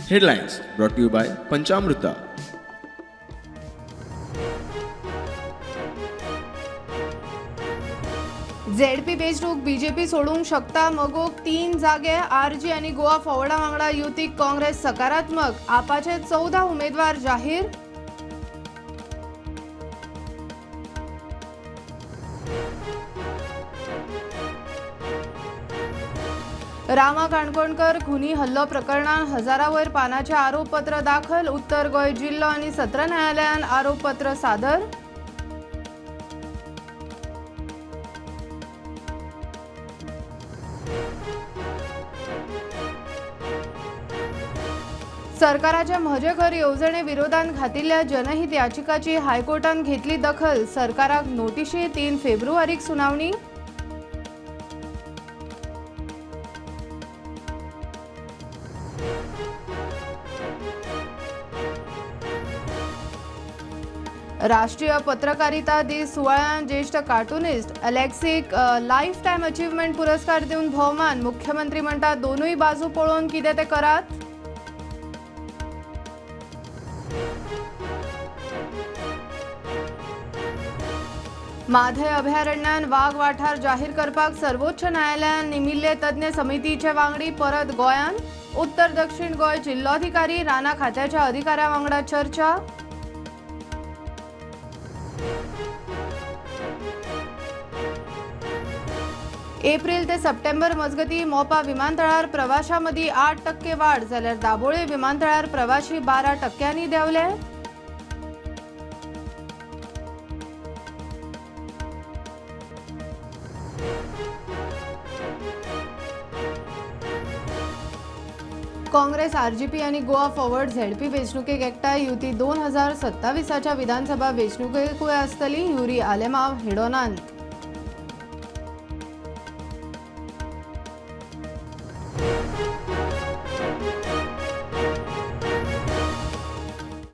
Headlines brought you by Panchamruta. ZP वेंचणूक BJP सोडूंक शकता मगोक 3 जागे. आरजी आनी गोवा फॉरवर्डा वांगडा युतीक काँग्रेस सकारात्मक. आपाचे 14 उमेदवार जाहीर. रामा काणकोणकर खुनी हल्लो प्रकरणात हजारावयर पानाचे आरोपपत्र दाखल. उत्तर गोंय जिल्लो आनी सत्र न्यायालयान आरोपपत्र सादर. सरकाराच्या म्हजें घर येवजणे विरोधात घातिल्ल्या जनहित याचिकाची हायकोर्टान घेतली दखल. सरकाराक नोटिशी. 3 फेब्रुवारीक सुनावणी. राष्ट्रीय पत्रकारिता दीस सुवाळ्यात ज्येष्ठ कार्टुनिस्ट अलेक्सीक लायफ टायम अचिव्हमेंट पुरस्कार दिवन भोवमान. मुख्यमंत्री म्हणटात दोनूय बाजू पळोवन कितें तें करात. म्हादय अभयारण्यान वाग वाठार जाहीर करपाक सर्वोच्च न्यायालयान नेमिल्ले तज्ञ समितीचे वांगडी परत गोंयांत. उत्तर दक्षिण गोंय जिल्लोधिकारी रानां खात्याच्या अधिकाऱ्यां वांगडा चर्चा. एप्रिल ते सप्टेंबर मजगती मोपा विमानतळार प्रवाशां मदीं 8% वाड, जाल्यार दाबोळे विमानतळार प्रवाशी 12% देंवले. काँग्रेस, आरजीपी आनी गोवा फॉरवर्ड झेडपी वेंचणुकेक एकठांय. युती 2027च्या विधानसभा वेंचणुकेकूय आसतली. युरी आलेमाव हेडोनांत.